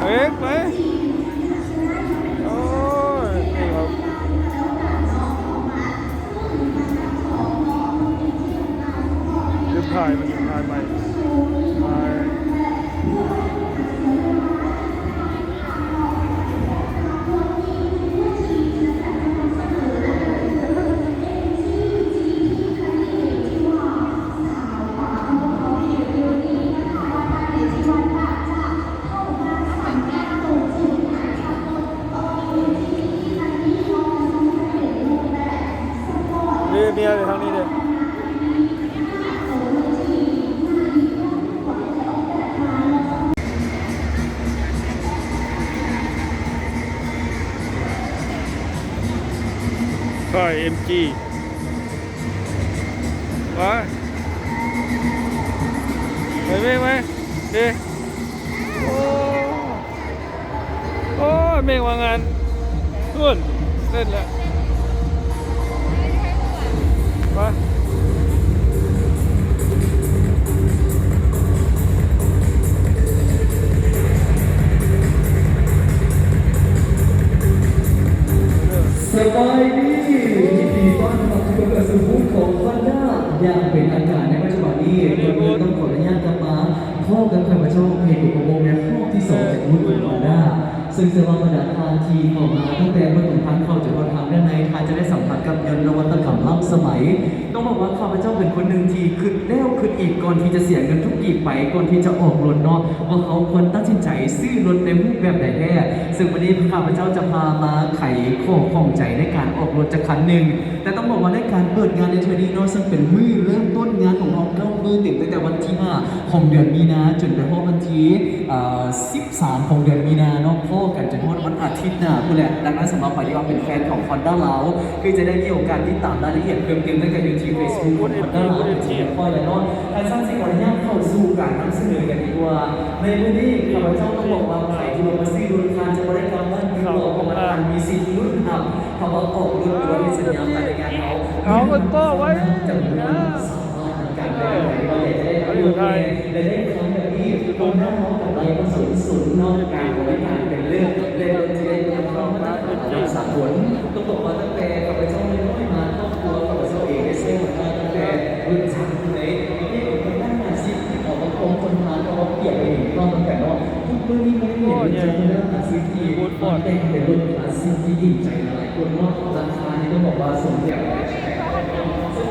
ເອີກໄປ ໂອ້ຍ ນີ້ເຮົາລືມຖ່າຍ ມັນລືມຖ່າຍໃໝ່ ຖ່າຍ. ເອີ ເມຍຢູ່ທາງນີ້ເດ້. ຂ້ອຍ ເອັມຈີ ໄປ ໄປ ໄປ ເດ້ ໂອ້ ໂອ້ຍ ເມກວ່າງານ ພຸ້ນ ເຕັ້ນແລ້ວ ໄປ. ສະບາຍດີ ຍິນດີຕ້ອນຮັບເຂົ້າສູ່ບູດຂອງ Honda ຢ່າງເປັນທາງການໃນປັດຈຸບັນນີ້. ກ່ອນອື່ນຕ້ອງຂໍອະນຸຍາດກັບມາ ພໍ້ກັບຂ້າພະເຈົ້າ ເອກະໂກະໂບະ ແມ່ນຮອບທີສອງຈາກບູດຂອງ Honda ເຊິ່ງເຊື່ອວ່າບັນດາທ່ານທີ່ເຂົ້າມາຕັ້ງແຕ່ປະຕູທາງເຂົ້າຈົນຮອດທາງດ້ານໃນ ທ່ານຈະໄດ້ສຳຜັດກັບຍົນນະວັດຕະກຳລ້ຳສະໄໝ. ຕ້ອງບອກວ່າຂ້າພະເຈົ້າເປັນຄົນໜຶ່ງທີ່ຄິດແລ້ວຄິດອີກກ່ອນທີ່ຈະເສຍເງິນທຸກກີບໄປ ກ່ອນທີ່ຈະອອກລົດເນາະ ວ່າເຮົາຄວນຕັດສິນໃຈຊື້ລົດໃນຮູບແບບໃດແທ້. ເຊິ່ງວັນນີ້ຂ້າພະເຈົ້າຈະພາມາໄຂຂໍ້ຂ້ອງໃຈໃນການອອກລົດຈັກຄັນໜຶ່ງ. ແຕ່ຕ້ອງບອກວ່າໃນການເປີດງານໃນເທື່ອນີ້ເນາະ ເຊິ່ງເປັນມື້ເລີ່ມຕົ້ນງານຂອງເຮົາເກົ້າມື້ເຕັມ ຕັ້ງແຕ່ວັນທີຫ້າຂອງເດືອນມີນາ ຈົນໄປຮອດວັນທີ ເອ່ອ ສິບສາມຂອງເດືອນມີນາເນາະ ພໍ້ກັນຈົນຮອດວັນອາທິດໜ້າພຸ້ນແຫຼະ. ດັ່ງນັ້ນ ສຳລັບໃຜທີ່ວ່າເປັນແຟນຂອງ Honda ລາວ ຄືຈະໄດ້ມີໂອກາດຕິດຕາມລາຍລະອຽດເພີ່ມຕື່ມໄດ້ກໍຢູ່ທີ່ Facebook ຂອງ Honda ລາວ ເປັນທີ່ຮຽບຮ້ອຍແລ້ວເນາະ. ຄັນຊັ້ນຊິຂໍອະນຸຍາດເຂົ້າສູ່ການນຳສະເໜີກັນດີກວ່າ. ໃນມື້ນີ້ຂ້າພະເຈົ້າຕ້ອງບອກວ່າ ໃຜທີ່ວ່າມາຊື້ລົດ ທ່ານຈະບໍ່ໄດ້ກັບບ້ານຢູ່ດອກ ເພາະວ່າທ່ານມີສິດລຸ້ນຮັບ ຖ້າວ່າອອກລົດ ຫຼືວ່າເຮັດສັນຍາພາຍໃນງານເຮົາ ເອົາເງິນໂປ້ໄວ້ ຈຳນວນສາມາດໃນການໄດ້ ເອີ ໃຫ້ໄດ້ເອົາຢູ່ໄທ ແລະ ໄດ້ຄຳແບບນີ້ ຕອນນັ້ນເຮົາກໍໄດ້ປະສົມສົນເນາະ ການບໍລິການເປັນເລີກ ແລະ ລົດທີ່ໄດ້ຄຸນນະພາບມາດຕະຖານລະດັບສາກົນ. ຕ້ອງບອກວ່າຕັ້ງແຕ່ຂ້າພະເຈົ້ານ້ອຍໆມາ ຄອບຄົວຂ້າພະເຈົ້າເອງໄດ້ໃຊ້ Honda ຕັ້ງແຕ່ລຸ້ນສາມພຸ້ນເດ້. ເປັນ Honda ຫ້າສິບ ເອົາມາຄອງຄົນທານ ເອົາມາປຽບໃຫ້ເຫັນພາບນຳກັນເນາະ. ທຸກມື້ນີ້ມັນຍັງເປັນລົດ Honda ຫ້າສິບ ທີ່ແຕ່ງເປັນລົດຄລາສສິກທີ່ຖືກໃຈຫຼາຍໆຄົນເນາະ. ລາຄານີ້ຕ້ອງບອກວ່າສົມແກ່ ໂຄດເອັມຈີ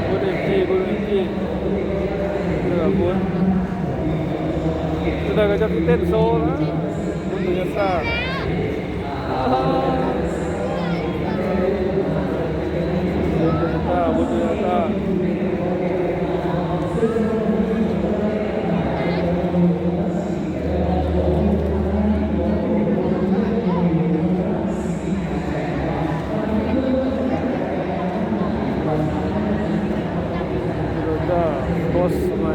ໂຄດເອັມຈີ ເອີ ໂຄດ ສຸດທ້າຍກໍຈະເຕັ້ນໂຊລະ ບຸນໂຕໂຍຕ້າ ບຸນໂຕໂຍຕ້າ ບຸນໂຕໂຍຕ້າ. ໂຕໂຍຕ້າ ຄຣອສໃໝ່.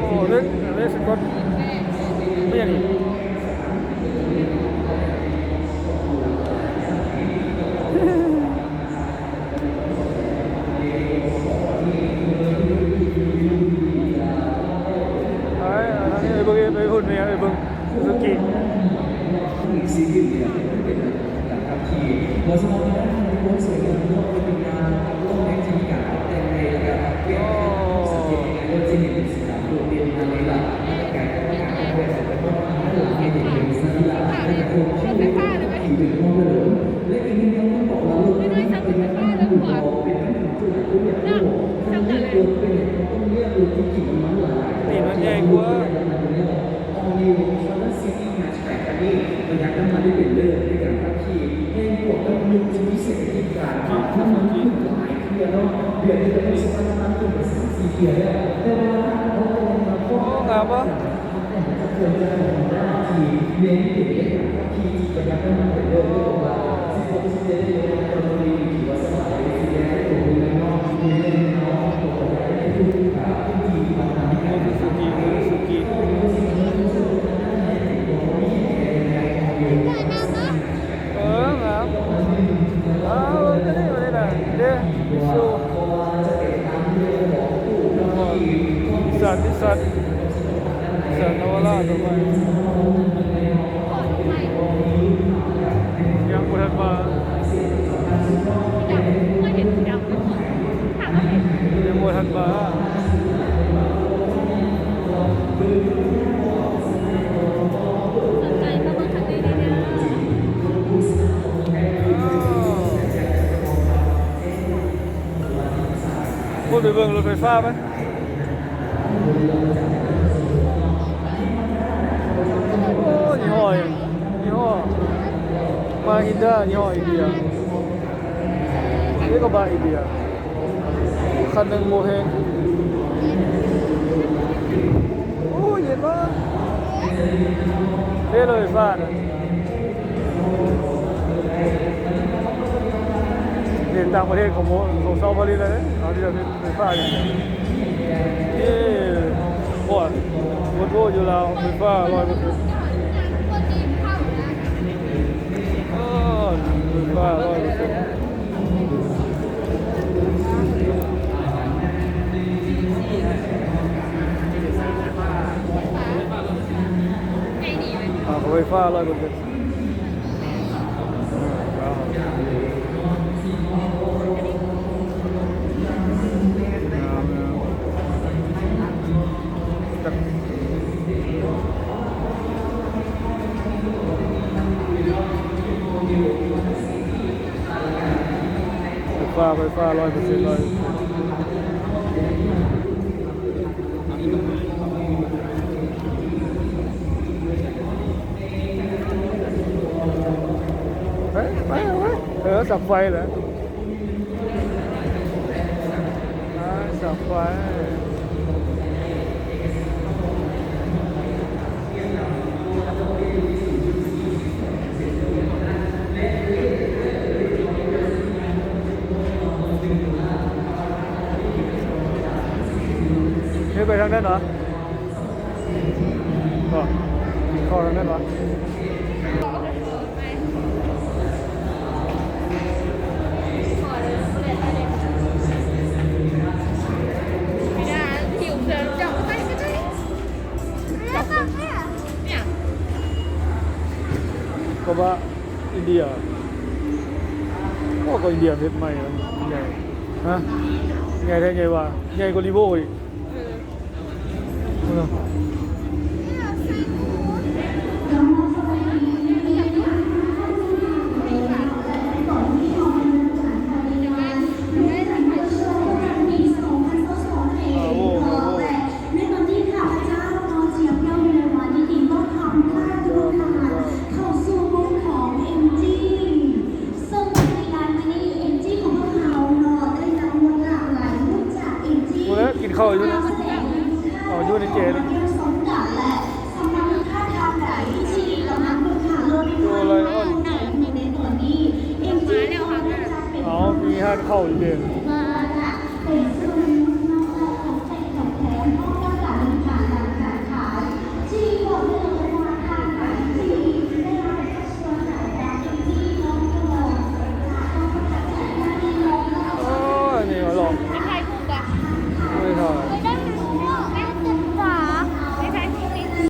ໂອ້ ເລສ ເລສກອດ ແມ່ນຫຍັງນີ້? ໄປ ອັນນີ້ໄປເບິ່ງ ໄປພຸ້ນແມ່ ໄປເບິ່ງ ສຸຊູກິ ອີກສີ່ດິ້ນເນຍ ເປັນການຂັບຂີ່ ບໍ່ສະເພາະໃນດ້ານຄວາມສວຍງາມເນາະ ເປັນງານ ຕ້ອງໃຫ້ທີ່ມີການປັບແຕ່ງໃໝ່ ແລ້ວກໍປ່ຽນແປງ ສັງເກດງ່າຍໆ ໂດຍຈະເຫັນເປັນສີດຳໂດດເດັ່ນມາເລີຍລະ ແລ້ວກໍກາຍເປັນການອອກແບບສະເພາະທາງດ້ານຫຼັງໃຫ້ເຫັນເປັນສັນຍາລັກ ແລ້ວກໍຄວາມເຂັ້ມງາມຂອງທີ່ເປັນມອງກະໂດນ ແລະ ອີກໜຶ່ງຢ່າງຕ້ອງບອກວ່າລົດຄັນນີ້ປະຢັດນ້ຳມັນຫຼືບໍ່ ເປັນຄຳຖາມທີ່ຫຼາຍຄົນຢາກຮູ້ ຄັນເລືອກລົດເປັນຫຍັງເຮົາຕ້ອງເລືອກລົດທີ່ກິນນ້ຳມັນຫຼາຍໆ ເພາະວ່າທີ່ເຮົາເລືອກໄປນັ້ນມັນເປັນເລື່ອງ All New Honda City Hatchback ຄັນນີ້ປະຢັດນ້ຳມັນໄດ້ເປັນເລີດໃນການຂັບຂີ່ ແຮ່ງບວກກັບລຸກທີ່ມີເສດຖະກິດການ ນ້ຳມັນຂຶ້ນຫຼາຍເທື່ອເນາະ ເດືອນໜຶ່ງກໍຕ້ອງສະມາດນ້ຳມັນຂຶ້ນໄປສາມສີ່ເທື່ອແລ້ວ ແຕ່ວ່າຖ້າເຮົາເອົາລົດມາ ໂອ້ ງາມບໍ່? ແຕ່ງຈາກເຄື່ອງຈັກຂອງ Honda ທີ່ເນັ້ນເປັນເລື່ອງການຂັບຂີ່ທີ່ປະຢັດນ້ຳມັນໄປເລີຍ ເພາະວ່າສິບຫົກ ສິບເຈັດ ເດືອນ ກໍບໍ່ໄດ້ຖືວ່າສະບາຍເລີຍ ຊິໄດ້ຕົວເມືອງເນາະ ເມືອງເນາະ ຕົວໄດ້ທຸກ ອ່າ ພື້ນທີ່ທີ່ວ່າທາງການ Suzuki Suzuki ເຮົາເປັນຄົນທີ່ເຮົາເປັນຄົນທີ່ເຮົາເປັນຄົນທີ່ ນະວາລາດດອກໄມ້ ຍັງບໍ່ທັນມາ ຍັງບໍ່ທັນມາ. ພຸ້ນ ໄປເບິ່ງລົດໄຟຟ້າໄປ. ໂອ້ ຍີ່ຫໍ້ຫຍັງ? ຍີ່ຫໍ້ມາຮິນດາ ຍີ່ຫໍ້ອິນເດຍ. ນີ້ກໍບ້ານອິນເດຍ. ຄັນໜຶ່ງບໍ່ແພງ. ໂອ້ ເຢັນມາກ. ເດ້ ລົດໄຟຟ້ານະ. ເຫັນຕ່າງປະເທດເຂົາບໍ່ ເຂົາເຊົາຜະລິດແລ້ວເດ້ ເອົາທີ່ເຮົາເຮັດໄຟຟ້ານີ້. ເອີ ໂອ້ຍ ໂຄດໂຫດຢູ່ລາວ ໄຟຟ້າຮ້ອຍເປີເຊັນ. ເອີ ໄຟຟ້າຮ້ອຍເປີເຊັນ. ອ່າ ໄຟຟ້າຮ້ອຍເປີເຊັນ. ໄຟຟ້າ ໄຟຟ້າ ຮ້ອຍເປີເຊັນ ຮ້ອຍເປີເຊັນ. ໄປ ໄປ ໄປ ເອີ ສັບໄຟແຫຼະ ອ່າ ສັບໄຟ. ເຮັດໄປທາງນັ້ນຫວາ? ບໍ່ ເຂົ້າທາງນັ້ນຫວາ? ກໍວ່າອິນເດຍ ໂອ້ ກໍອິນເດຍເຮັດໃໝ່ ໃຫຍ່ ຮະ ໃຫຍ່ແທ້ໃຫຍ່ວ່າ ໃຫຍ່ກວ່າຣີໂວອີກ. ເອີ ພຸ້ນນະ. ເຊິ່ງໃນງານມື້ນີ້ ເອັມຈີ ຂອງພວກເຮົາເນາະ ໄດ້ນຳລົດຫຼາກຫຼາຍລຸ້ນຈາກ ເອັມຈີ ມາສະແດງໃຫ້ທຸກທ່ານໄດ້ເຫັນເຖິງຄວາມສົມກັນ ແລະ ສຳລັບທຸກທ່ານທ່ານໃດທີ່ກຳລັງຄົ້ນຫາລົດໃໝ່ໆ ຢູ່ໃນຕອນນີ້ ເອັມຈີ ມີຮ້ານເຂົ້າຢູ່ເດ.